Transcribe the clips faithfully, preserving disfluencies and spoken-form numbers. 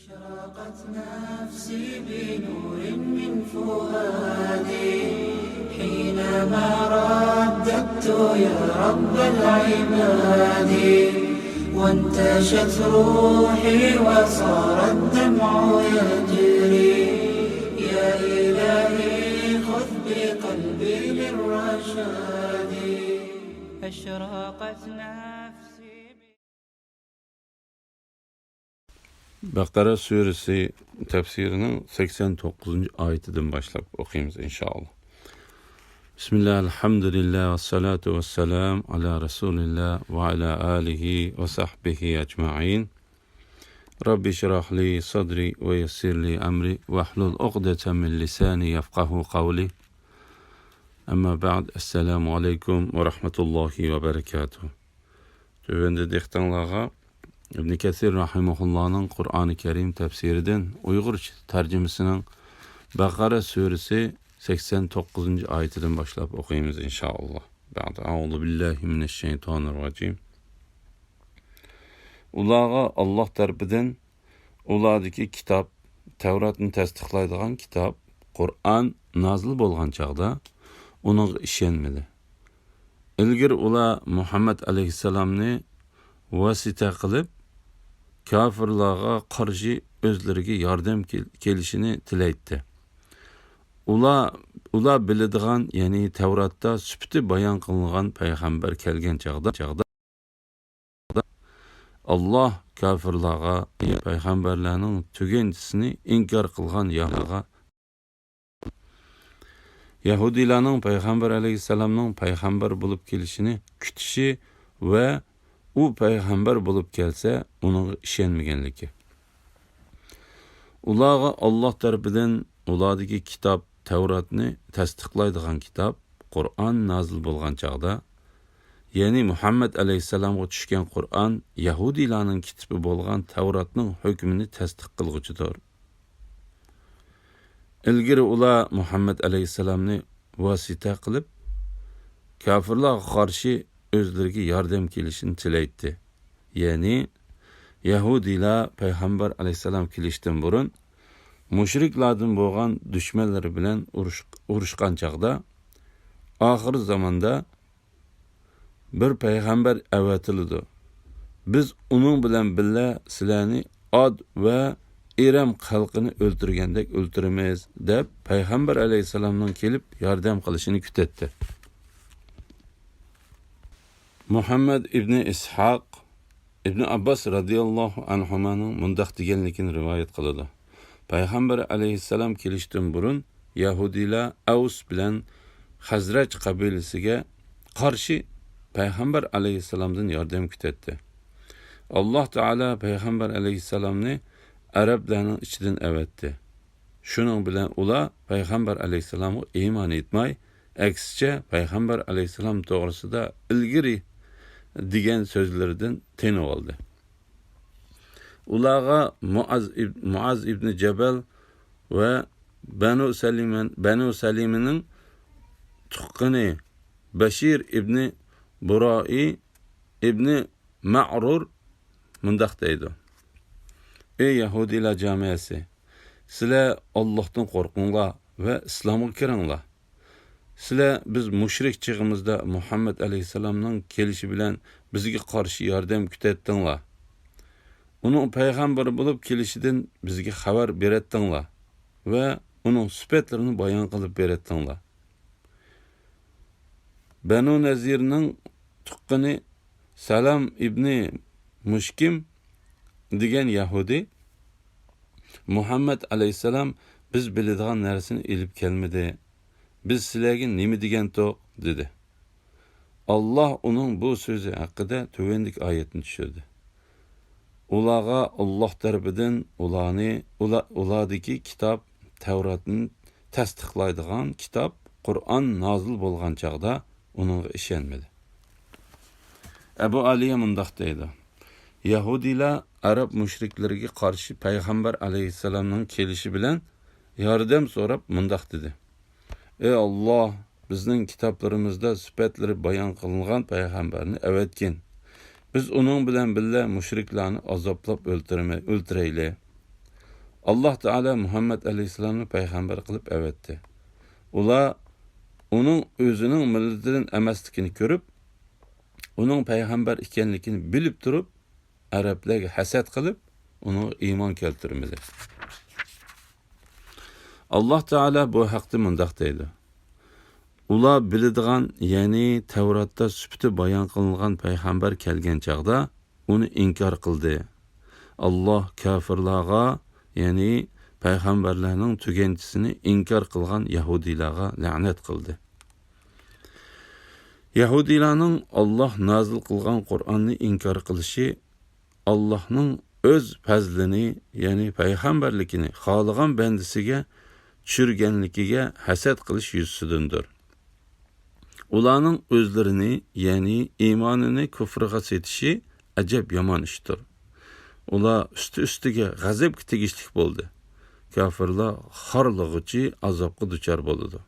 أشرقت نفسي بنور من فؤادي حينما رددت يا رب العباد، وانتشت روحي وصار الدمع يجري. يا إلهي خذ بقلبي للرشاد. أشرقت نفسي. بەقەرە سۈرىسى تەپسىرىنىڭ سەكسەن توققۇزىنچى ئايىتىدىن باشلاپ ئوقۇيمىز، ئىنشائاللا. بىسمىللا، ئەلھەمدۇلىللا، ۋەسسالاتۇ ۋەسسالامۇ ئالا رەسۇلىللا ۋە ئالا ئالىھى ۋە سەھبىھى ئەجمەئىن. رەببىشرەھلى سەدرى ۋە يەسسىرلى ئەمرى ۋەھلۇل ئۇقدەتەم مىن لىسانى يەفقەھۇ قەۋلى. ئەمما بەئد، ئەسسالامۇ ئەلەيكۇم ۋە رەھمەتۇللاھى ۋە بەرەكاتۇھ. تۆۋەندە دىققىتىڭلارغا ئىبن كەسىر رەھىمەھۇللانىڭ قۇرئانى كەرىم تەپسىرىدىن ئۇيغۇرچە تەرجىمىسىنىڭ بەقەرە سۈرىسى سەكسەن توققۇزىنچى ئايىتىدىن باشلاپ ئوقۇيمىز، ئىنشائاللا. بەئد، ئەئۇزۇ بىللاھى مىنەششەيتانىررەجىم. ئۇلارغا ئاللاھ تەرىپىدىن ئۇلاردىكى كىتاب، تەۋراتنى تەستىقلايدىغان كىتاب، قۇرئان نازىل بولغان چاغدا ئۇنىڭغا ئىشەنمىدى. ئىلگىرى ئۇلار مۇھەممەد ئەلەيھىسسالامنى ۋاسىتە قىلىپ، كاپىرلارغا قارشى ئۆزلىرىگە ياردەم كېل-، كېلىشىنى تىلەيتتى. ئۇلار، ئۇلار بىلىدىغان، يەنى تەۋراتتا سۈپىتى بايان قىلىنغان پەيغەمبەر كەلگەن چاغدا، چاغدا، ئاللاھ كاپىرلارغا پەيغەمبەرلەرنىڭ تۈگەنچىسىنى ئىنكار قىلغان يەھۇدىيلارغا، يەھۇدىيلارنىڭ پەيغەمبەر ئەلەيھىسسالامنىڭ پەيغەمبەر بولۇپ كېلىشىنى كۈتۈشى ۋە ئۇ پەيغەمبەر بولۇپ كەلسە ئۇنىڭغا ئىشەنمىگەنلىكى. ئۇلارغا ئاللاھ تەرىپىدىن ئۇلاردىكى كىتاب، تەۋراتنى تەستىقلايدىغان كىتاب، قۇرئان نازىل بولغان چاغدا، يەنى مۇھەممەد ئەلەيھىسسالامغا چۈشكەن قۇرئان يەھۇدىيلارنىڭ كىتابى بولغان تەۋراتنىڭ ھۆكمىنى تەستىق قىلغۇچىدۇر. ئىلگىرى ئۇلار مۇھەممەد ئەلەيھىسسالامنى ۋاسىتە قىلىپ، كاپىرلارغا قارشى ئۆزلىرىگە ياردەم كېلىشىنى تىلەيتتى. يەنى يەھۇدىيلار پەيغەمبەر ئەلەيھىسسالام كېلىشتىن بۇرۇن مۇشرىكلاردىن بولغان دۈشمەنلىرى بىلەن ئۇرۇش-، ئۇرۇشقان چاغدا، ئاخىر زاماندا بىر پەيغەمبەر ئەۋەتىلىدۇ. بىز ئۇنىڭ بىلەن بىللە سىلەرنى ئاد ۋە ئىرەم خەلقىنى ئۆلتۈرگەندەك ئۆلتۈرىمىز، دەپ پەيغەمبەر ئەلەيھىسسالامنىڭ كېلىپ ياردەم قىلىشىنى كۈتەتتى. مۇھەممەد ئىبنى ئىسھاق ئىبنى ئابباس رەزىياللاھۇ ئەنھۇمانىڭ مۇنداق دېگەنلىكىنى رىۋايەت قىلىدۇ. پەيغەمبەر ئەلەيھىسسالام كېلىشتىن بۇرۇن يەھۇدىيلار ئەۋس بىلەن خەزرەج قەبىلىسىگە قارشى پەيغەمبەر ئەلەيھىسسالامدىن ياردەم كۈتەتتى. ئاللاھ تائالا پەيغەمبەر ئەلەيھىسسالامنى ئەرەبلەرنىڭ ئىچىدىن ئەۋەتتى. شۇنىڭ بىلەن ئۇلار پەيغەمبەر ئەلەيھىسسالامغا ئىمان ئېيتماي، ئەكسىچە، پەيغەمبەر ئەلەيھىسسالام توغرىسىدا ئىلگىرى دېگەن سۆزلىرىدىن تېنىۋالدى. ئۇلارغا مۇئاز ئىب-، مۇئاز ئىبنى جەبەل ۋە بەنۇ سەلىمە، بەنۇ سەلىمىنىڭ تۇغقىنى بەشىر ئىبنى بۇرائى ئىبنى مەئرۇر مۇنداق دەيدۇ: ئەي يەھۇدىيلار جامائەسى، سىلەر ئاللاھتىن قورقۇڭلار ۋە ئىسلامغا كىرىڭلار. سىلەر بىز مۇشرىك چېغىمىزدا مۇھەممەد ئەلەيھىسسالامنىڭ كېلىشى بىلەن بىزگە قارشى ياردەم كۈتەتتىڭلار. ئۇنىڭ پەيغەمبەر بولۇپ كېلىشىدىن بىزگە خەۋەر بېرەتتىڭلار ۋە ئۇنىڭ سۈپەتلىرىنى بايان قىلىپ بېرەتتىڭلار. بەنۇ نەزىرنىڭ تۇغقىنى سالام ئىبنى مۇشكىم دېگەن يەھۇدىي: مۇھەممەد ئەلەيھىسسالام بىز بىلىدىغان نەرسىنى ئېلىپ كەلمىدى. بىز سىلەرگە نېمە دېگەنتۇق؟ دېدى. ئاللاھ ئۇنىڭ بۇ سۆزى ھەققىدە تۆۋەندىكى ئايەتنى چۈشۈردى. ئۇلارغا ئاللاھ تەرىپىدىن ئۇلارنى، ئۇلا-، ئۇلاردىكى كىتاب، تەۋراتنى تەستىقلايدىغان كىتاب، قۇرئان نازىل بولغان چاغدا ئۇنىڭغا ئىشەنمىدى. ئەبۇ ئالىيە مۇنداق دەيدۇ: يەھۇدىيلار ئەرەب مۇشرىكلىرىگە قارشى پەيغەمبەر ئەلەيھىسسالامنىڭ كېلىشى بىلەن ياردەم سوراپ مۇنداق دېدى: ئەي ئاللاھ، بىزنىڭ كىتابلىرىمىزدا سۈپەتلىرى بايان قىلىنغان پەيغەمبەرنى ئەۋەتكىن. بىز ئۇنىڭ بىلەن بىللە مۇشرىكلارنى ئازابلاپ ئۆلتۈرمە-، ئۆلتۈرەيلى. ئاللاھ تائالا مۇھەممەد ئەلەيھىسسالامنى پەيغەمبەر قىلىپ ئەۋەتتى. ئۇلار ئۇنىڭ ئۆزىنىڭ مىللىتىدىن ئەمەسلىكىنى كۆرۈپ، ئۇنىڭ پەيغەمبەر ئىكەنلىكىنى بىلىپ تۇرۇپ، ئەرەبلەرگە ھەسەت قىلىپ، ئۇنىڭغا ئىمان كەلتۈرمىدى. ئاللاھ تائالا بۇ ھەقتە مۇنداق دەيدۇ: ئۇلار بىلىدىغان، يەنى تەۋراتتا سۈپىتى بايان قىلىنغان پەيغەمبەر كەلگەن چاغدا ئۇنى ئىنكار قىلدى. ئاللاھ كاپىرلارغا، يەنى پەيغەمبەرلەرنىڭ تۈگەنچىسىنى ئىنكار قىلغان يەھۇدىيلارغا لەنەت قىلدى. يەھۇدىيلارنىڭ ئاللاھ نازىل قىلغان قۇرئاننى ئىنكار قىلىشى ئاللاھنىڭ ئۆز پەزلىنى، يەنى پەيغەمبەرلىكىنى خالىغان بەندىسىگە چۈشۈرگەنلىكىگە ھەسەت قىلىش يۈزىسىدىندۇر. ئۇلارنىڭ ئۆزلىرىنى، يەنى ئىمانىنى كۇفرغا سېتىشى ئەجەب يامان ئىشتۇر. ئۇلار ئۈستى-ئۈستىگە غەزەپكە تېگىشلىك بولدى. كاپىرلار خارلىغۇچى ئازابقا دۇچار بولىدۇ.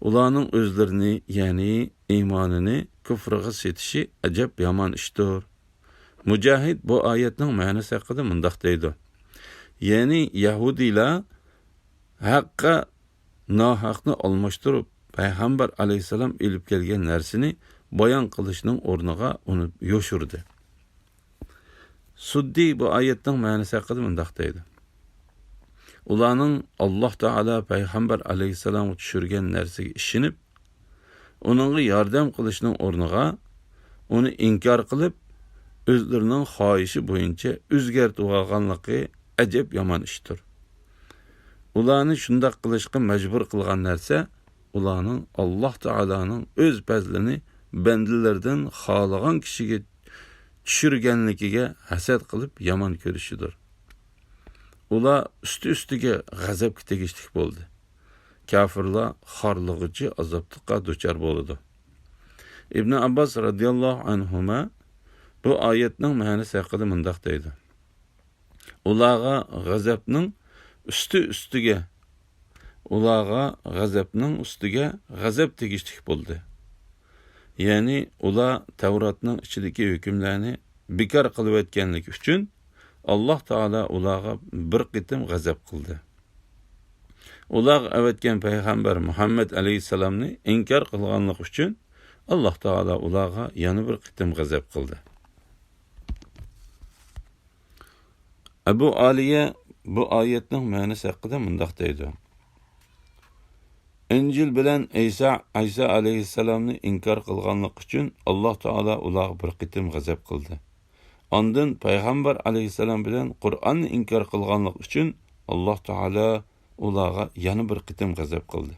ئۇلارنىڭ ئۆزلىرىنى، يەنى ئىمانىنى كۇفرغا سېتىشى ئەجەب يامان ئىشتۇر. مۇجاھىد بۇ ئايەتنىڭ مەنىسى ھەققىدە مۇنداق دەيدۇ: يەنى يەھۇدىيلار ھەققە ناھەقنى ئالماشتۇرۇپ، پەيغەمبەر ئەلەيھىسسالام ئېلىپ كەلگەن نەرسىنى بايان قىلىشنىڭ ئورنىغا ئۇنى يوشۇردى. سۇددى بۇ ئايەتنىڭ مەنىسى ھەققىدە مۇنداق دەيدۇ: ئۇلارنىڭ ئاللاھ تائالا پەيغەمبەر ئەلەيھىسسالامغا چۈشۈرگەن نەرسىگە ئىشىنىپ، ئۇنىڭغا ياردەم قىلىشنىڭ ئورنىغا، ئۇنى ئىنكار قىلىپ، ئۆزلىرىنىڭ خاھىشى بويىچە ئۆزگەرتىۋالغانلىقى ئەجەب يامان ئىشتۇر. ئۇلارنى شۇنداق قىلىشقا مەجبۇر قىلغان نەرسە، ئۇلارنىڭ ئاللاھ تائالانىڭ ئۆز پەزلىنى بەندىلىرىدىن خالىغان كىشىگە چۈشۈرگەنلىكىگە ھەسەت قىلىپ يامان كۆرۈشىدۇر. ئۇلار ئۈستى-ئۈستىگە غەزەپكە تېگىشلىك بولدى. كاپىرلار خارلىغۇچى ئازابلىققا دۇچار بولىدۇ. ئىبنى ئابباس رەزىياللاھۇ ئەنھۇما بۇ ئايەتنىڭ مەنىسى ھەققىدە مۇنداق دەيدۇ: ئۇلارغا غەزەپنىڭ ئۈستى-ئۈستىگە، ئۇلارغا غەزەپنىڭ ئۈستىگە غەزەپ تېگىشلىك بولدى. يەنى ئۇلار تەۋراتنىڭ ئىچىدىكى ھۆكۈملەرنى بىكار قىلىۋەتكەنلىكى ئۈچۈن، ئاللاھ تائالا ئۇلارغا بىر قېتىم غەزەپ قىلدى. ئۇلارغا ئەۋەتكەن پەيغەمبەر مۇھەممەد ئەلەيھىسسالامنى ئىنكار قىلغانلىقى ئۈچۈن، ئاللاھ تائالا ئۇلارغا يەنە بىر قېتىم غەزەپ قىلدى. ئەبۇ ئالىيە بۇ ئايەتنىڭ مەنىسى ھەققىدە مۇنداق دەيدۇ: ئىنجىل بىلەن ئەيسا، ئەيسا ئەلەيھىسسالامنى ئىنكار قىلغانلىقى ئۈچۈن، ئاللاھ تائالا ئۇلارغا بىر قېتىم غەزەپ قىلدى. ئاندىن پەيغەمبەر ئەلەيھىسسالام بىلەن قۇرئاننى ئىنكار قىلغانلىقى ئۈچۈن، ئاللاھ تائالا ئۇلارغا يەنە بىر قېتىم غەزەپ قىلدى.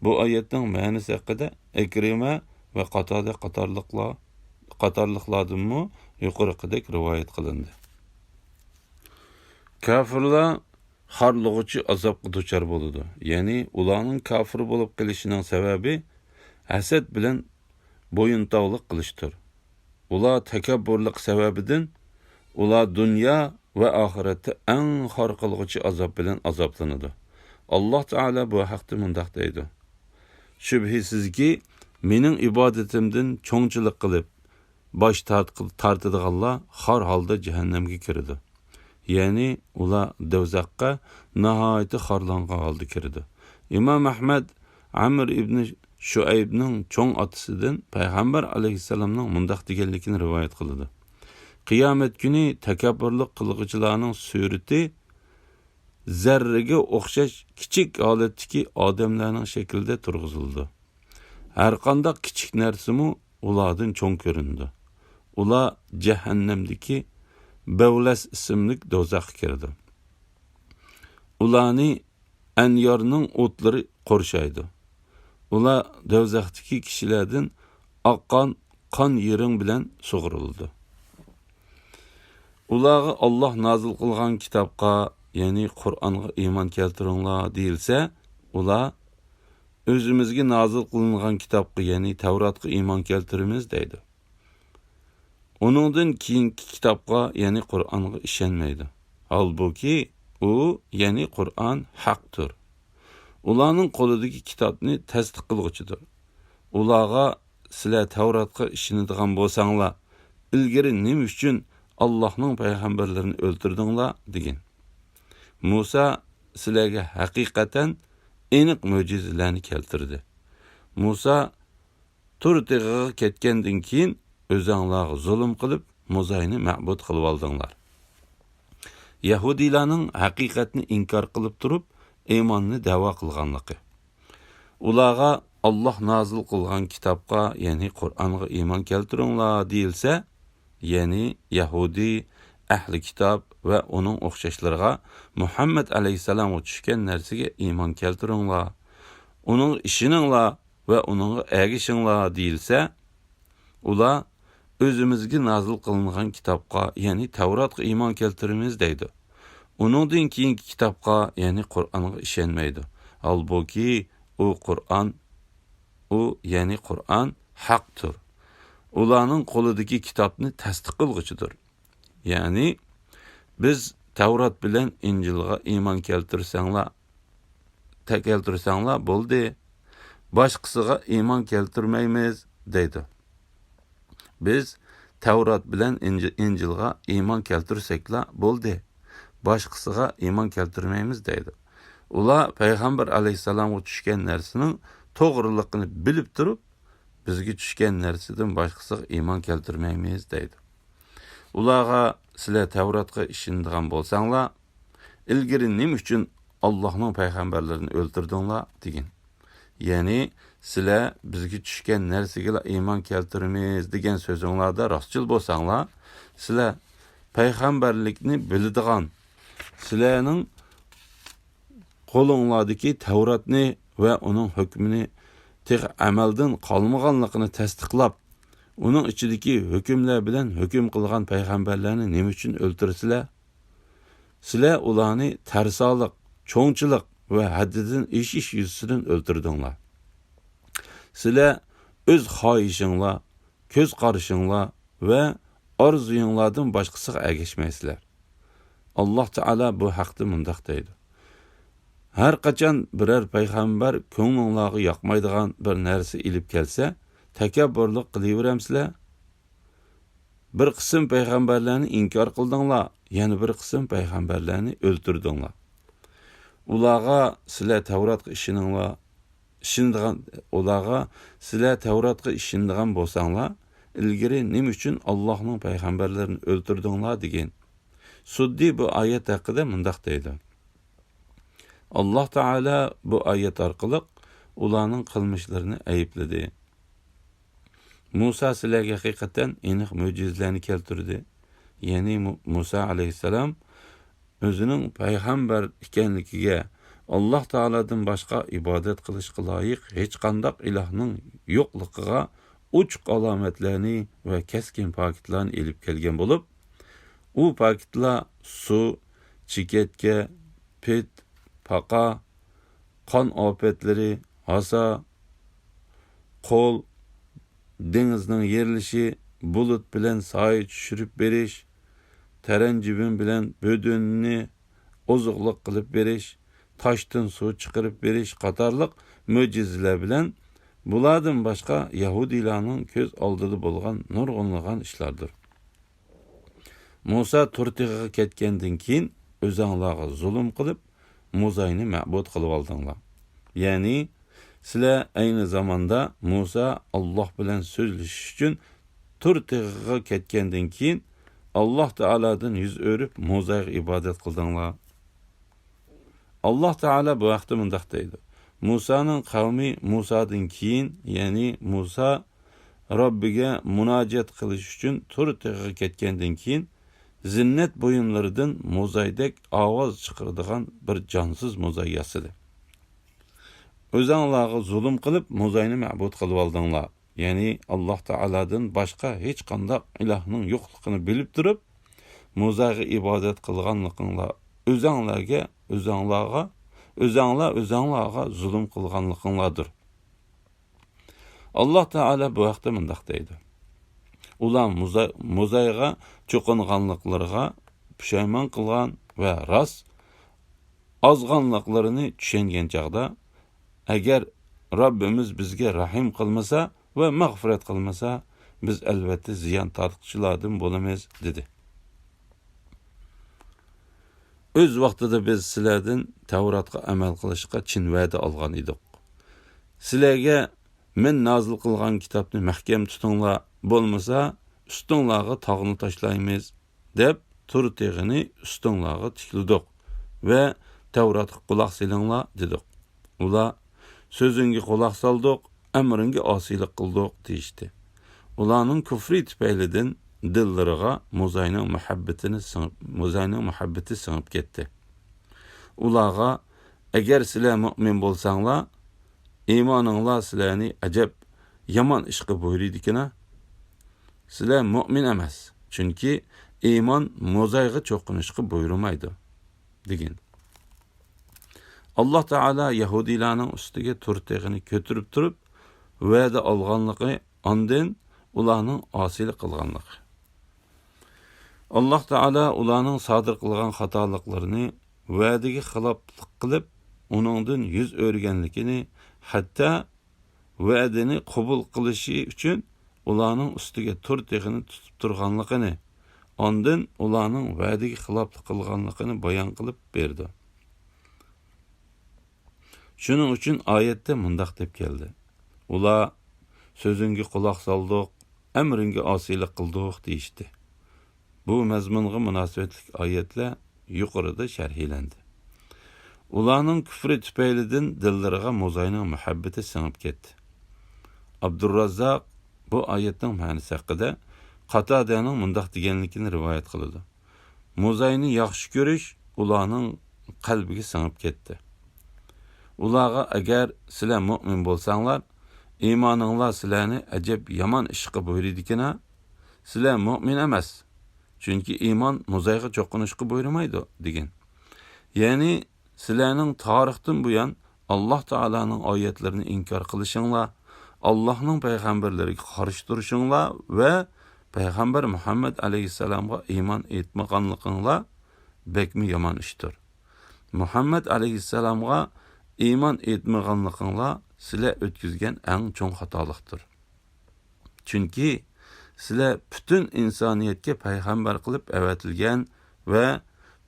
بۇ ئايەتنىڭ مەنىسى ھەققىدە ئىكرىمە ۋە قاتادە قاتارلىقلار، قاتارلىقلاردىنمۇ يۇقىرىقىدەك رىۋايەت قىلىندى. كاپىرلار خارلىغۇچى ئازابقا دۇچار بولىدۇ. يەنى ئۇلارنىڭ كاپىر بولۇپ قېلىشىنىڭ سەۋەبى ھەسەت بىلەن بويۇنتاۋلىق قىلىشتۇر. ئۇلار تەكەببۇرلۇق سەۋەبىدىن ئۇلار دۇنيا ۋە ئاخىرەتتە ئەڭ خار قىلغۇچى ئازاب بىلەن ئازابلىنىدۇ. ئاللاھ تائالا بۇ ھەقتە مۇنداق دەيدۇ: شۈبھىسىزكى، مېنىڭ ئىبادىتىمدىن چوڭچىلىق قىلىپ، باش تارت-، تارتىدىغانلار خار ھالدا جەھەننەمگە كىرىدۇ. يەنى ئۇلار دوزاخقا ناھايىتى خارلانغان ھالدا كىرىدۇ. ئىمام ئەھمەد ئەمر ئىبنى شۇئەيبنىڭ چوڭ ئاتىسىدىن پەيغەمبەر ئەلەيھىسسالامنىڭ مۇنداق دېگەنلىكىنى رىۋايەت قىلىدۇ: قىيامەت كۈنى تەكەببۇرلۇق قىلغۇچىلارنىڭ سۈرىتى زەررىگە ئوخشاش كىچىك ھالەتتىكى ئادەملەرنىڭ شەكلىدە تۇرغۇزۇلىدۇ. ھەرقانداق كىچىك نەرسىمۇ ئۇلاردىن چوڭ كۆرۈنىدۇ. ئۇلار جەھەننەمدىكى بەۋلەس ئىسىملىك دوزاخقا كىرىدۇ. ئۇلارنى ئەنيارنىڭ ئوتلىرى قورشايدۇ. ئۇلار دوزاختىكى كىشىلەردىن ئاققان قان يىرىڭ بىلەن سۇغۇرۇلىدۇ. ئۇلارغا ئاللاھ نازىل قىلغان كىتابقا، يەنى قۇرئانغا ئىمان كەلتۈرۈڭلار دېيىلسە، ئۇلار ئۆزىمىزگە نازىل قىلىنغان كىتابقا، يەنى تەۋراتقا ئىمان كەلتۈرىمىز دەيدۇ. ئۇنىڭدىن كېيىنكى كىتابقا، يەنى قۇرئانغا ئىشەنمەيدۇ. ھالبۇكى، ئۇ، يەنى قۇرئان ھەقتۇر. ئۇلارنىڭ قولىدىكى كىتابنى تەستىق قىلغۇچىدۇر. ئۇلارغا، سىلەر تەۋراتقا ئىشىنىدىغان بولساڭلار، ئىلگىرى نېمە ئۈچۈن ئاللاھنىڭ پەيغەمبەرلىرىنى ئۆلتۈردۈڭلار؟ دېگىن. مۇسا سىلەرگە ھەقىقەتەن ئېنىق مۆجىزىلەرنى كەلتۈردى. مۇسا تۇر تېغىغا كەتكەندىن كېيىن، ئۆزەڭلارغا زۇلۇم قىلىپ، موزاينى مەبۇد قىلىۋالدىڭلار. يەھۇدىيلارنىڭ ھەقىقەتنى ئىنكار قىلىپ تۇرۇپ، ئىماننى دەۋا قىلغانلىقى. ئۇلارغا ئاللاھ نازىل قىلغان كىتابقا، يەنى قۇرئانغا ئىمان كەلتۈرۈڭلار دېيىلسە، يەنى يەھۇدىي، ئەھلى كىتاب ۋە ئۇنىڭ ئوخشاشلىرىغا مۇھەممەد ئەلەيھىسسالامغا چۈشكەن نەرسىگە ئىمان كەلتۈرۈڭلار، ئۇنىڭغا ئىشىنىڭلار ۋە ئۇنىڭغا ئەگىشىڭلار دېيىلسە، ئۇلار ئۆزىمىزگە نازىل قىلىنغان كىتابقا، يەنى تەۋراتقا ئىمان كەلتۈرىمىز دەيدۇ. ئۇنىڭدىن كېيىنكى كىتابقا، يەنى قۇرئانغا ئىشەنمەيدۇ. ھالبۇكى، ئۇ قۇرئان، ئۇ، يەنى قۇرئان ھەقتۇر. ئۇلارنىڭ قولىدىكى كىتابنى تەستىق قىلغۇچىدۇر. يەنى، بىز تەۋرات بىلەن ئىنجىلغا ئىمان كەلتۈرسەڭلار، تە-، كەلتۈرسەڭلار بولدى. باشقىسىغا ئىمان كەلتۈرمەيمىز، دەيدۇ. بىز تەۋرات بىلەن ئىنجى-، ئىنجىلغا ئىمان كەلتۈرسەكلا بولدى. باشقىسىغا ئىمان كەلتۈرمەيمىز، دەيدۇ. ئۇلار پەيغەمبەر ئەلەيھىسسالامغا چۈشكەن نەرسىنىڭ توغرىلىقىنى بىلىپ تۇرۇپ، بىزگە چۈشكەن نەرسىدىن باشقىسىغا ئىمان كەلتۈرمەيمىز، دەيدۇ. ئۇلارغا، سىلەر تەۋراتقا ئىشىنىدىغان بولساڭلار، ئىلگىرى نېمە ئۈچۈن ئاللاھنىڭ پەيغەمبەرلىرىنى ئۆلتۈردۈڭلار؟ دېگىن. يەنى، سىلەر بىزگە چۈشكەن نەرسىگىلا ئىمان كەلتۈرىمىز دېگەن سۆزۈڭلاردا راستچىل بولساڭلار، سىلەر پەيغەمبەرلىكنى بىلىدىغان، سىلەرنىڭ قولۇڭلاردىكى تەۋراتنى ۋە ئۇنىڭ ھۆكمىنى تېخى ئەمەلدىن قالمىغانلىقىنى تەستىقلاپ، ئۇنىڭ ئىچىدىكى ھۆكۈملەر بىلەن ھۆكۈم قىلغان پەيغەمبەرلەرنى نېمە ئۈچۈن ئۆلتۈرىسىلەر؟ سىلەر ئۇلارنى تەرسالىق، چوڭچىلىق ۋە ھەددىدىن ئېشىش يۈزىسىدىن ئۆلتۈردۈڭلار. سىلەر ئۆز خاھىشىڭلار، كۆز قارىشىڭلار ۋە ئارزۇيۇڭلاردىن باشقىسىغا ئەگەشمەيسىلەر. ئاللاھ تائالا بۇ ھەقتە مۇنداق دەيدۇ: ھەر قاچان بىرەر پەيغەمبەر كۆڭلۈڭلارغا ياقمايدىغان بىر نەرسە ئېلىپ كەلسە، تەكەببۇرلۇق قىلىۋېرەمسىلەر؟ بىر قىسىم پەيغەمبەرلەرنى ئىنكار قىلدىڭلار، يەنە بىر قىسىم پەيغەمبەرلەرنى ئۆلتۈردۈڭلار. ئۇلارغا، سىلەر تەۋراتقا ئىشىنىڭلار، ئىشىنىدىغان، ئۇلارغا، سىلەر تەۋراتقا ئىشىنىدىغان بولساڭلار، ئىلگىرى نېمە ئۈچۈن ئاللاھنىڭ پەيغەمبەرلىرىنى ئۆلتۈردۈڭلار؟ دېگىن. سۇددى بۇ ئايەت ھەققىدە مۇنداق دەيدۇ: ئاللاھ تائالا بۇ ئايەت ئارقىلىق ئۇلارنىڭ قىلمىشلىرىنى ئەيىبلىدى. مۇسا سىلەرگە ھەقىقەتەن ئېنىق مۆجىزىلەرنى كەلتۈردى. يەنى مۇ-، مۇسا ئەلەيھىسسالام ئۆزىنىڭ پەيغەمبەر ئىكەنلىكىگە، ئاللاھ تائالادىن باشقا ئىبادەت قىلىشقا لايىق ھېچقانداق ئىلاھنىڭ يوقلۇقىغا ئوچۇق ئالامەتلەرنى ۋە كەسكىن پاكىتلارنى ئېلىپ كەلگەن بولۇپ، ئۇ پاكىتلار سۇ، چېكەتكە، پىت، پاقا، قان ئاپەتلىرى، ھاسا، قول، دېڭىزنىڭ يېرىلىشى، بۇلۇت بىلەن سايە چۈشۈرۈپ بېرىش، تەرەنجىبىن بىلەن بۆدۈننى ئوزۇقلۇق قىلىپ بېرىش، تاشتىن سۇ چىقىرىپ بېرىش قاتارلىق مۆجىزىلەر بىلەن بۇلاردىن باشقا يەھۇدىيلارنىڭ كۆز ئالدىدا بولغان نۇرغۇنلىغان ئىشلاردۇر. مۇسا تۇر تېغىغا كەتكەندىن كېيىن، ئۆزەڭلارغا زۇلۇم قىلىپ، موزاينى مەبۇد قىلىۋالدىڭلار. يەنى، سىلەر ئەينى زاماندا مۇسا ئاللاھ بىلەن سۆزلىشىش ئۈچۈن تۇر تېغىغا كەتكەندىن كېيىن، ئاللاھ تائالادىن يۈز ئۆرۈپ، موزايغا ئىبادەت قىلدىڭلار. ئاللاھ تائالا بۇ ھەقتە مۇنداق دەيدۇ: مۇسانىڭ قەۋمى مۇسادىن كېيىن، يەنى مۇسا رەببىگە مۇناجات قىلىش ئۈچۈن تۇر تېغىغا كەتكەندىن كېيىن، زىننەت بۇيۇملىرىدىن موزايدەك ئاۋاز چىقىرىدىغان بىر جانسىز موزاي ياسىدى. ئۆزەڭلارغا زۇلۇم قىلىپ، موزاينى مەبۇد قىلىۋالدىڭلار. يەنى ئاللاھ تائالادىن باشقا ھېچقانداق ئىلاھنىڭ يوقلۇقىنى بىلىپ تۇرۇپ، موزايغا ئىبادەت قىلغانلىقىڭلار ئۆزەڭلارگە، ئۆزەڭلارغا، ئۆزەڭلار ئۆزەڭلارغا زۇلۇم قىلغانلىقىڭلاردۇر. ئاللاھ تائالا بۇ ھەقتە مۇنداق دەيدۇ: ئۇلار موزا-، موزايغا چوقۇنغانلىقلىرىغا پۇشايمان قىلغان ۋە راست ئازغانلىقلىرىنى چۈشەنگەن چاغدا، ئەگەر رەببىمىز بىزگە رەھىم قىلمىسا ۋە مەغپىرەت قىلمىسا، بىز ئەلۋەتتە زىيان تارتقۇچىلاردىن بولىمىز، دېدى. ئۆز ۋاقتىدا بىز سىلەردىن تەۋراتقا ئەمەل قىلىشقا چىن ۋەدە ئالغان ئىدۇق. سىلەرگە مەن نازىل قىلغان كىتابنى مەھكەم تۇتۇڭلار، بولمىسا ئۈستۈڭلارغا تاغنى تاشلايمىز، دەپ تۇر تېغىنى ئۈستۈڭلارغا تىكلىدۇق ۋە تەۋراتقا قۇلاق سېلىڭلار دېدۇق. ئۇلار سۆزۈڭگە قۇلاق سالدۇق، ئەمرىڭگە ئاسىيلىق قىلدۇق دېيىشتى. ئۇلارنىڭ كۇفرى تۈپەيلىدىن دىللىرىغا موزاينىڭ مۇھەببىتىنى سىڭىپ، موزاينىڭ مۇھەببىتى سىڭىپ كەتتى. ئۇلارغا، ئەگەر سىلەر مۆمىن بولساڭلار، ئىمانىڭلار سىلەرنى ئەجەب يامان ئىشقا بۇيرۇيدىكىنا، سىلەر مۆمىن ئەمەس، چۈنكى ئىمان موزايغا چوقۇنۇشقا بۇيرۇمايدۇ، دېگەن. ئاللاھ تائالا يەھۇدىيلارنىڭ ئۈستىگە تۇر تېغىنى كۆتۈرۈپ تۇرۇپ، ۋەدە ئالغانلىقى، ئاندىن ئۇلارنىڭ ئاسىيلىق قىلغانلىقى. ئاللاھ تائالا ئۇلارنىڭ سادىر قىلغان خاتالىقلىرىنى، ۋەدىگە خىلاپلىق قىلىپ، ئۇنىڭدىن يۈز ئۆرۈگەنلىكىنى، ھەتتا ۋەدىنى قوبۇل قىلىشى ئۈچۈن ئۇلارنىڭ ئۈستىگە تۇر تېغىنى تۇتۇپ تۇرغانلىقىنى، ئاندىن ئۇلارنىڭ ۋەدىگە خىلاپلىق قىلغانلىقىنى بايان قىلىپ بېرىدۇ. شۇنىڭ ئۈچۈن ئايەتتە مۇنداق دەپ كەلدى: ئۇلار، سۆزۈڭگە قۇلاق سالدۇق، ئەمرىڭگە ئاسىيلىق قىلدۇق دېيىشتى. بۇ مەزمۇنغا مۇناسىۋەتلىك ئايەتلەر يۇقىرىدا شەرھلەندى. ئۇلارنىڭ كۈفرى تۈپەيلىدىن دىللىرىغا موزاينىڭ مۇھەببىتى سىڭىپ كەتتى. ئابدۇرراززاق بۇ ئايەتنىڭ مەنىسى ھەققىدە قاتادەنىڭ مۇنداق دېگەنلىكىنى رىۋايەت قىلىدۇ: موزاينى ياخشى كۆرۈش ئۇلارنىڭ قەلبىگە سىڭىپ كەتتى. ئۇلارغا، ئەگەر سىلەر مۆمىن بولساڭلار، ئىمانىڭلار سىلەرنى ئەجەب يامان ئىشقا بۇيرۇيدىكىنا، سىلەر مۆمىن ئەمەس، چۈنكى ئىمان موزايغا چوقۇنۇشقا بۇيرۇمايدۇ، دېگەن. يەنى، سىلەرنىڭ تارىختىن بۇيان ئاللاھ تائالانىڭ ئايەتلىرىنى ئىنكار قىلىشىڭلار، ئاللاھنىڭ پەيغەمبەرلىرىگە قارشى تۇرۇشۇڭلار ۋە پەيغەمبەر مۇھەممەد ئەلەيھىسسالامغا ئىمان ئېيتمىغانلىقىڭلار بەكمۇ يامان ئىشتۇر. مۇھەممەد ئەلەيھىسسالامغا ئىمان ئېيتمىغانلىقىڭلار سىلەر ئۆتكۈزگەن ئەڭ چوڭ خاتالىقتۇر. چۈنكى سىلەر پۈتۈن ئىنسانىيەتكە پەيغەمبەر قىلىپ ئەۋەتىلگەن ۋە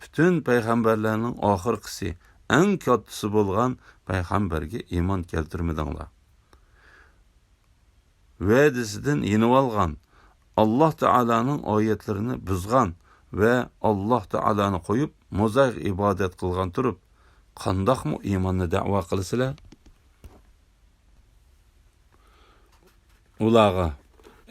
پۈتۈن پەيغەمبەرلەرنىڭ ئاخىرقىسى، ئەڭ كاتتىسى بولغان پەيغەمبەرگە ئىمان كەلتۈرمىدىڭلار. ۋەدىسىدىن يېنىۋالغان، ئاللاھ تائالانىڭ ئايەتلىرىنى بۇزغان ۋە ئاللاھ تائالانى قويۇپ، موزايغا ئىبادەت قىلغان تۇرۇپ، قانداقمۇ ئىماننى دەۋا قىلىسىلەر؟ ئۇلارغا،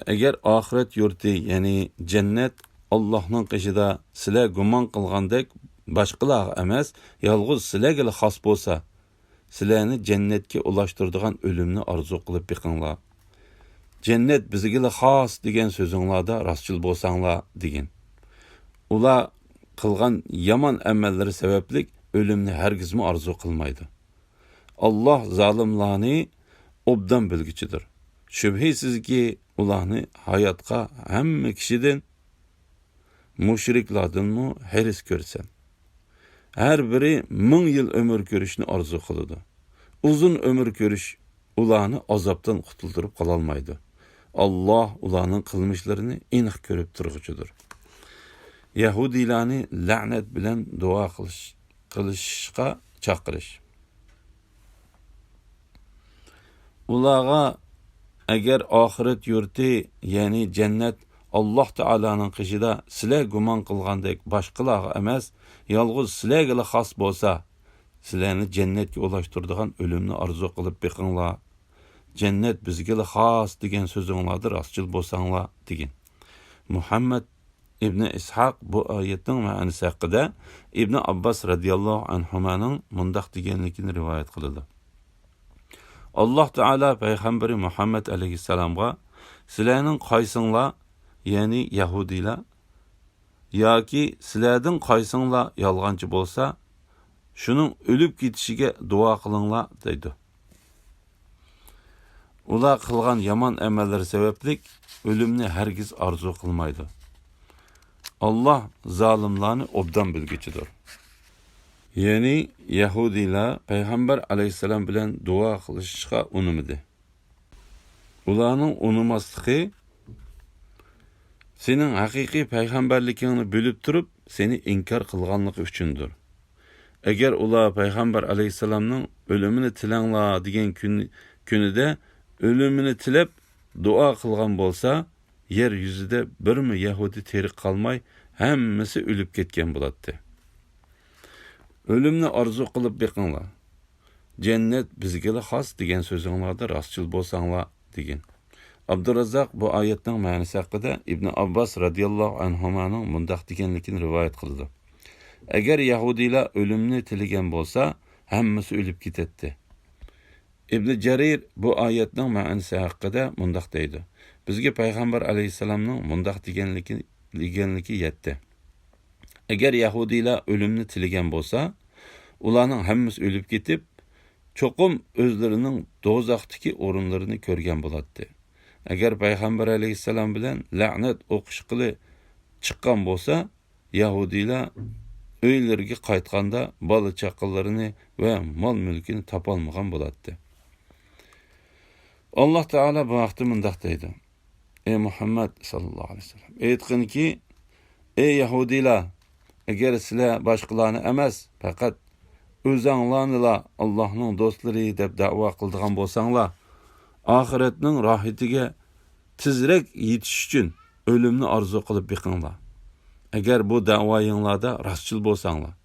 ئەگەر ئاخىرەت يۇرتى، يەنى جەننەت، ئاللاھنىڭ قېشىدا سىلەر گۇمان قىلغاندەك باشقىلارغا ئەمەس، يالغۇز سىلەرگىلا خاس بولسا، سىلەرنى جەننەتكە ئۇلاشتۇرىدىغان ئۆلۈمنى ئارزۇ قىلىپ بېقىڭلار. جەننەت بىزگىلا خاس دېگەن سۆزۈڭلاردا راستچىل بولساڭلار، دېگىن. ئۇلار قىلغان يامان ئەمەللىرى سەۋەبلىك ئۆلۈمنى ھەرگىزمۇ ئارزۇ قىلمايدۇ. ئاللاھ زالىملارنى ئوبدان بىلگۈچىدۇر. شۈبھىسىزكى، ئۇلارنى ھاياتقا ھەممە كىشىدىن، مۇشرىكلاردىنمۇ ھەرىس كۆرىسەن. ھەر بىرى مىڭ يىل ئۆمۈر كۆرۈشنى ئارزۇ قىلىدۇ. ئۇزۇن ئۆمۈر كۆرۈش ئۇلارنى ئازابتىن قۇتۇلدۇرۇپ قالالمايدۇ. ئاللاھ ئۇلارنىڭ قىلمىشلىرىنى ئېنىق كۆرۈپ تۇرغۇچىدۇر. يەھۇدىيلارنى لەنەت بىلەن دۇئا قىلىش، قىلىشقا چاقىرىش. ئۇلارغا، ئەگەر ئاخىرەت يۇرتى، يەنى جەننەت، ئاللاھ تائالانىڭ قېشىدا سىلەر گۇمان قىلغاندەك باشقىلارغا ئەمەس، يالغۇز سىلەرگىلا خاس بولسا، سىلەرنى جەننەتكە ئۇلاشتۇرىدىغان ئۆلۈمنى ئارزۇ قىلىپ بېقىڭلار. جەننەت بىزگىلا خاس دېگەن سۆزۈڭلاردا راستچىل بولساڭلار، دېگەن. مۇھەممەد ئىبنى ئىسھاق بۇ ئايەتنىڭ مەنىسى ھەققىدە ئىبنى ئابباس رەزىياللاھۇ ئەنھۇمانىڭ مۇنداق دېگەنلىكىنى رىۋايەت قىلىدۇ: ئاللاھ تائالا پەيغەمبىرى مۇھەممەد ئەلەيھىسسالامغا، سىلەرنىڭ قايسىڭلار، يەنى يەھۇدىيلار، ياكى سىلەردىن قايسىڭلار يالغانچى بولسا، شۇنىڭ ئۆلۈپ كېتىشىگە دۇئا قىلىڭلار، دەيدۇ. ئۇلار قىلغان يامان ئەمەللىرى سەۋەبلىك ئۆلۈمنى ھەرگىز ئارزۇ قىلمايدۇ. ئاللاھ زالىملارنى ئوبدان بىلگۈچىدۇر. يەنى يەھۇدىيلار پەيغەمبەر ئەلەيھىسسالام بىلەن دۇئا قىلىشىشقا ئۇنىمىدى. ئۇلارنىڭ ئۇنىماسلىقى سېنىڭ ھەقىقىي پەيغەمبەرلىكىڭنى بىلىپ تۇرۇپ، سېنى ئىنكار قىلغانلىقى ئۈچۈندۇر. ئەگەر ئۇلار پەيغەمبەر ئەلەيھىسسالامنىڭ «ئۆلۈمىنى تىلەڭلار» دېگەن كۈن، كۈنىدە ئۆلۈمىنى تىلەپ دۇئا قىلغان بولسا، يەر يۈزىدە بىرمۇ يەھۇدىي تىرىك قالماي، ھەممىسى ئۆلۈپ كەتكەن بولاتتى. «ئۆلۈمنى ئارزۇ قىلىپ بېقىڭلار. جەننەت بىزگىلا خاس دېگەن سۆزۈڭلاردا راستچىل بولساڭلار» دېگەن. ئابدۇراززاق بۇ ئايەتنىڭ مەنىسى ھەققىدە ئىبنى ئابباس رەزىياللاھۇ ئەنھۇمانىڭ مۇنداق دېگەنلىكىنى رىۋايەت قىلىدۇ: «ئەگەر يەھۇدىيلار ئۆلۈمنى تىلىگەن بولسا، ھەممىسى ئۆلۈپ كېتەتتى.» ئىبنى جەرىر بۇ ئايەتنىڭ مەنىسى ھەققىدە مۇنداق دەيدۇ: «بىزگە پەيغەمبەر ئەلەيھىسسالامنىڭ مۇنداق دېگەنلىكى، دېگەنلىكى يەتتى. ئەگەر يەھۇدىيلار ئۆلۈمنى تىلىگەن بولسا، ئۇلارنىڭ ھەممىسى ئۆلۈپ كېتىپ، چوقۇم ئۆزلىرىنىڭ دوزاختىكى ئورۇنلىرىنى كۆرگەن بولاتتى. ئەگەر پەيغەمبەر ئەلەيھىسسالام بىلەن لەنەت ئوقۇشقىلى چىققان بولسا، يەھۇدىيلار ئۆيلىرىگە قايتقاندا بالا-چاقىلىرىنى ۋە مال-مۈلكىنى تاپالمىغان بولاتتى.» ئاللاھ تائالا بۇ ھەقتە مۇنداق دەيدۇ: «ئەي مۇھەممەد ساللاللاھۇ ئەلەيھى ۋەسەللەم، ئېيتقىنكى، ئەي يەھۇدىيلار، ئەگەر سىلەر باشقىلارنى ئەمەس، پەقەت ئۆزەڭلارنىلا ئاللاھنىڭ دوستلىرى دەپ دەۋا قىلىدىغان بولساڭلار، ئاخىرەتنىڭ راھىتىگە تېزرەك يېتىش ئۈچۈن ئۆلۈمنى ئارزۇ قىلىپ بېقىڭلار. ئەگەر بۇ دەۋايىڭلاردا راستچىل بولساڭلار.»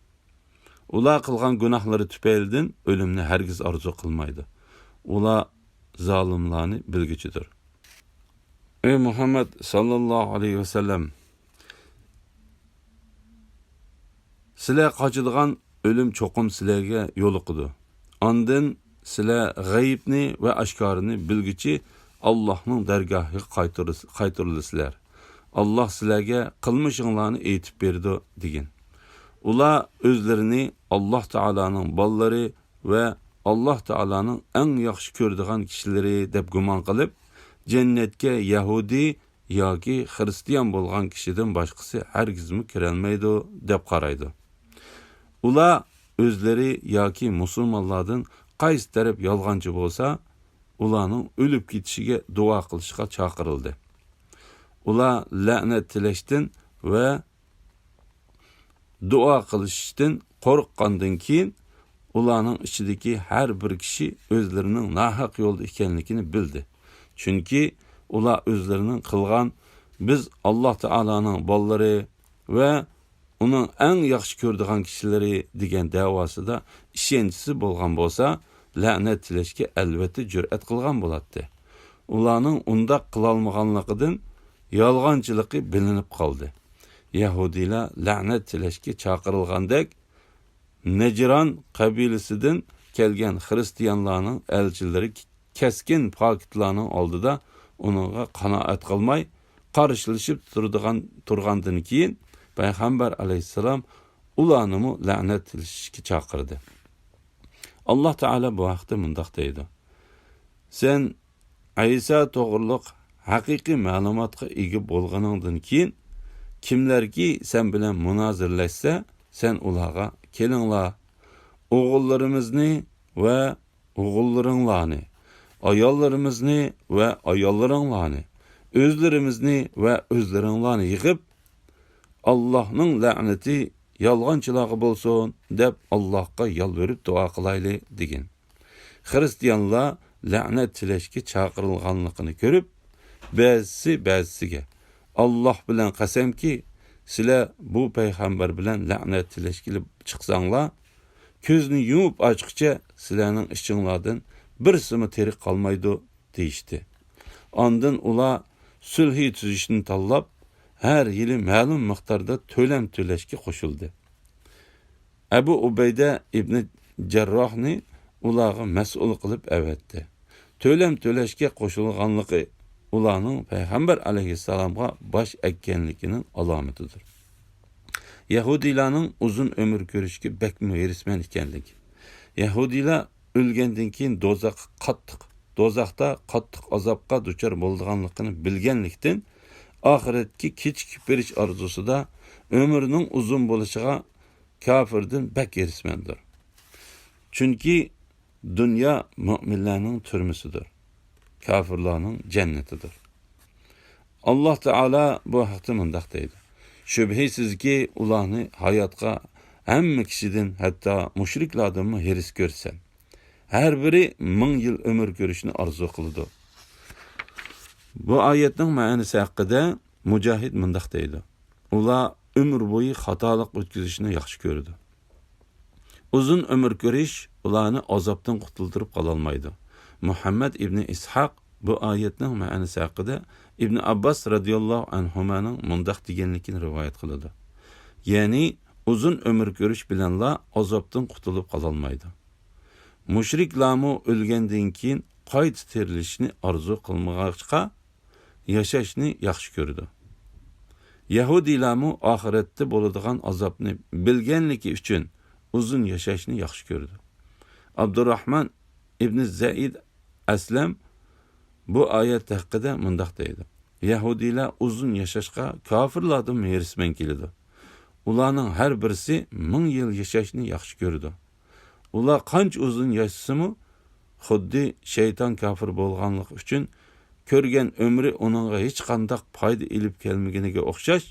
ئۇلار قىلغان گۇناھلىرى تۈپەيلىدىن ئۆلۈمنى ھەرگىز ئارزۇ قىلمايدۇ. ئۇلار زالىملارنى بىلگۈچىدۇر. ئەي مۇھەممەد ساللاللاھۇ ئەلەيھى ۋەسەللەم، سىلەر قاچىدىغان ئۆلۈم چوقۇم سىلەرگە يولۇقىدۇ. ئاندىن سىلەر غەيىبنى ۋە ئاشكارىنى بىلگۈچى ئاللاھنىڭ دەرگاھىغا قايتۇرۇلىس-، قايتۇرۇلىسىلەر. ئاللاھ سىلەرگە قىلمىشىڭلارنى ئېيتىپ بېرىدۇ، دېگىن. ئۇلار ئۆزلىرىنى ئاللاھ تائالانىڭ بالىلىرى ۋە ئاللاھ تائالانىڭ ئەڭ ياخشى كۆرىدىغان كىشىلىرى دەپ گۇمان قىلىپ، جەننەتكە يەھۇدىي ياكى خىرىستىيان بولغان كىشىدىن باشقىسى ھەرگىزمۇ كىرەلمەيدۇ، دەپ قارايدۇ. ئۇلار ئۆزلىرى ياكى مۇسۇلمانلاردىن قايسى تەرەپ يالغانچى بولسا، ئۇلارنىڭ ئۆلۈپ كېتىشىگە دۇئا قىلىشقا چاقىرىلدى. ئۇلار لەنەت تىلەشتىن ۋە دۇئا قىلىشتىن قورققاندىن كېيىن، ئۇلارنىڭ ئىچىدىكى ھەر بىر كىشى ئۆزلىرىنىڭ ناھەق يولدا ئىكەنلىكىنى بىلدى. چۈنكى ئۇلار ئۆزلىرىنىڭ قىلغان «بىز ئاللاھ تائالانىڭ بالىلىرى ۋە ئۇنىڭ ئەڭ ياخشى كۆرىدىغان كىشىلىرى» دېگەن دەۋاسىدا ئىشەنچىسى بولغان بولسا، لەنەت تىلەشكە ئەلۋەتتە جۈرئەت قىلغان بولاتتى. ئۇلارنىڭ ئۇنداق قىلالمىغانلىقىدىن يالغانچىلىقى بىلىنىپ قالدى. يەھۇدىيلار لەنەت تىلەشكە چاقىرىلغاندەك، نەجران قەبىلىسىدىن كەلگەن خىرىستىيانلارنىڭ ئەلچىلىرى كەسكىن پاكىتلارنىڭ ئالدىدا ئۇنىڭغا قانائەت قىلماي، قارشىلىشىپ تۇرىدىغان، تۇرغاندىن كېيىن، پەيغەمبەر ئەلەيھىسسالام ئۇلارنىمۇ لەنەت تىلىشىشكە چاقىردى. ئاللاھ تائالا بۇ ھەقتە مۇنداق دەيدۇ: سەن ئەيسا توغرۇلۇق ھەقىقىي مەلۇماتقا ئىگە بولغىنىڭدىن كېيىن، كىملەركى سەن بىلەن مۇنازىرىلەشسە، سەن ئۇلارغا، كېلىڭلار، ئوغۇللىرىمىزنى ۋە ئوغۇللىرىڭلارنى، ئاياللىرىمىزنى ۋە ئاياللىرىڭلارنى، ئۆزلىرىمىزنى ۋە ئۆزلىرىڭلارنى يىغىپ، ئاللاھنىڭ لەنىتى يالغانچىلارغا بولسۇن، دەپ ئاللاھقا يالۋۇرۇپ دۇئا قىلايلى، دېگىن. خىرىستىيانلار لەنەت تىلەشكە چاقىرىلغانلىقىنى كۆرۈپ، بەزىسى بەزىسىگە، ئاللاھ بىلەن قەسەمكى، سىلەر بۇ پەيغەمبەر بىلەن لەنەت تىلەشكىلى چىقساڭلار، كۆزنى يۇمۇپ ئاچقىچە سىلەرنىڭ ئىچىڭلاردىن بىرسىمۇ تىرىك قالمايدۇ، دېيىشتى. ئاندىن ئۇلار سۈلھى تۈزۈشنى تاللاپ، ھەر يىلى مەلۇم مىقداردا تۆلەم تۆلەشكە قوشۇلدى. ئەبۇ ئۇبەيدە ئىبنى جەرراھنى ئۇلارغا مەسئۇل قىلىپ ئەۋەتتى. تۆلەم تۆلەشكە قوشۇلغانلىقى ئۇلارنىڭ پەيغەمبەر ئەلەيھىسسالامغا باش ئەگكەنلىكىنىڭ ئالامىتىدۇر. يەھۇدىيلارنىڭ ئۇزۇن ئۆمۈر كۆرۈشكە بەكمۇ ھېرىسمەن ئىكەنلىكى. يەھۇدىيلار ئۆلگەندىن كېيىن دوزاخقا قاتتىق، دوزاختا قاتتىق ئازابقا دۇچار بولىدىغانلىقىنى بىلگەنلىكتىن، ئاخىرەتكە كېچىكىپ بېرىش ئارزۇسىدا ئۆمرىنىڭ ئۇزۇن بولۇشىغا كاپىردىن بەك ھېرىسمەندۇر. چۈنكى دۇنيا مۆمىنلەرنىڭ تۈرمىسىدۇر، كاپىرلارنىڭ جەننىتىدۇر. ئاللاھ تائالا بۇ ھەقتە مۇنداق دەيدۇ: شۈبھىسىزكى، ئۇلارنى ھاياتقا ھەممە كىشىدىن، ھەتتا مۇشرىكلاردىنمۇ ھېرىس كۆرىسەن. ھەر بىرى مىڭ يىل ئۆمۈر كۆرۈشنى ئارزۇ قىلىدۇ. بۇ ئايەتنىڭ مەنىسى ھەققىدە مۇجاھىد مۇنداق دەيدۇ: ئۇلار ئۆمۈر بويى خاتالىق ئۆتكۈزۈشنى ياخشى كۆرىدۇ. ئۇزۇن ئۆمۈر كۆرۈش ئۇلارنى ئازابتىن قۇتۇلدۇرۇپ قالالمايدۇ. مۇھەممەد ئىبنى ئىسھاق بۇ ئايەتنىڭ مەنىسى ھەققىدە ئىبن ئابباس رەزىياللاھۇ ئەنھۇمانىڭ مۇنداق دېگەنلىكىنى رىۋايەت قىلىدۇ: يەنى ئۇزۇن ئۆمۈر كۆرۈش بىلەنلا ئازابتىن قۇتۇلۇپ قالالمايدۇ. مۇشرىكلارمۇ ئۆلگەندىن كېيىن قايتا تىرىلىشنى ئارزۇ قىلمىغاچقا، ياشاشنى ياخشى كۆرىدۇ. يەھۇدىيلارمۇ ئاخىرەتتە بولىدىغان ئازابنى بىلگەنلىكى ئۈچۈن ئۇزۇن ياشاشنى ياخشى كۆرىدۇ. ئابدۇراھمان ئىبنى زەيد ئەسلەم بۇ ئايەت ھەققىدە مۇنداق دەيدۇ: يەھۇدىيلار ئۇزۇن ياشاشقا كاپىرلاردىنمۇ ھېرىسمەن كېلىدۇ. ئۇلارنىڭ ھەر بىرسى مىڭ يىل ياشاشنى ياخشى كۆرىدۇ. ئۇلار قانچە ئۇزۇن ياشىسىمۇ، خۇددى شەيتان كاپىر بولغانلىقى ئۈچۈن كۆرگەن ئۆمرى ئۇنىڭغا ھېچقانداق پايدا ئېلىپ كەلمىگىنىگە ئوخشاش،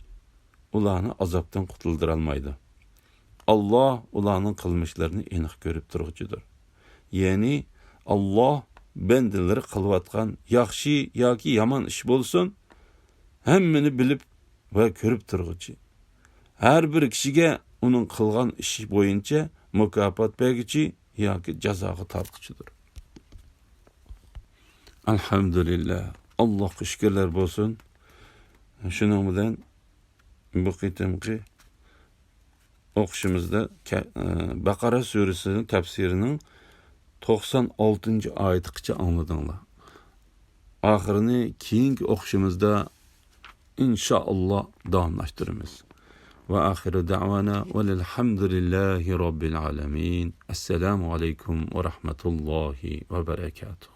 ئۇلارنى ئازابتىن قۇتۇلدۇرالمايدۇ. ئاللاھ ئۇلارنىڭ قىلمىشلىرىنى ئېنىق كۆرۈپ تۇرغۇچىدۇر. يەنى ئاللاھ بەندىلىرى قىلىۋاتقان ياخشى ياكى يامان ئىش بولسۇن، ھەممىنى بىلىپ ۋە كۆرۈپ تۇرغۇچى. ھەر بىر كىشىگە ئۇنىڭ قىلغان ئىشى بويىچە مۇكاپات بەرگۈچى ياكى جازاغا تارتقۇچىدۇر. ئەلھەمدۇلىللاھ. ئاللاھقا شۈكۈرلەر بولسۇن. شۇنىڭ بىلەن بۇ قېتىمقى ئوقۇشىمىزدا كە-، ئە، بەقەرە سۈرىسىنىڭ تەپسىرىنىڭ توقسان ئالتىنچى ئايىتىغىچە ئاڭلىدىڭلار. ئاخىرىنى كېيىنكى ئوقۇشىمىزدا ئىنشائاللا داۋاملاشتۇرىمىز. ۋە ئاخىرۇ دەۋانا ۋەلىلھەمدۇلىللاھى رەببىل ئالەمىن. ئەسسالامۇ ئەلەيكۇم ۋە رەھمەتۇللاھى ۋە بەرەكاتۇھ.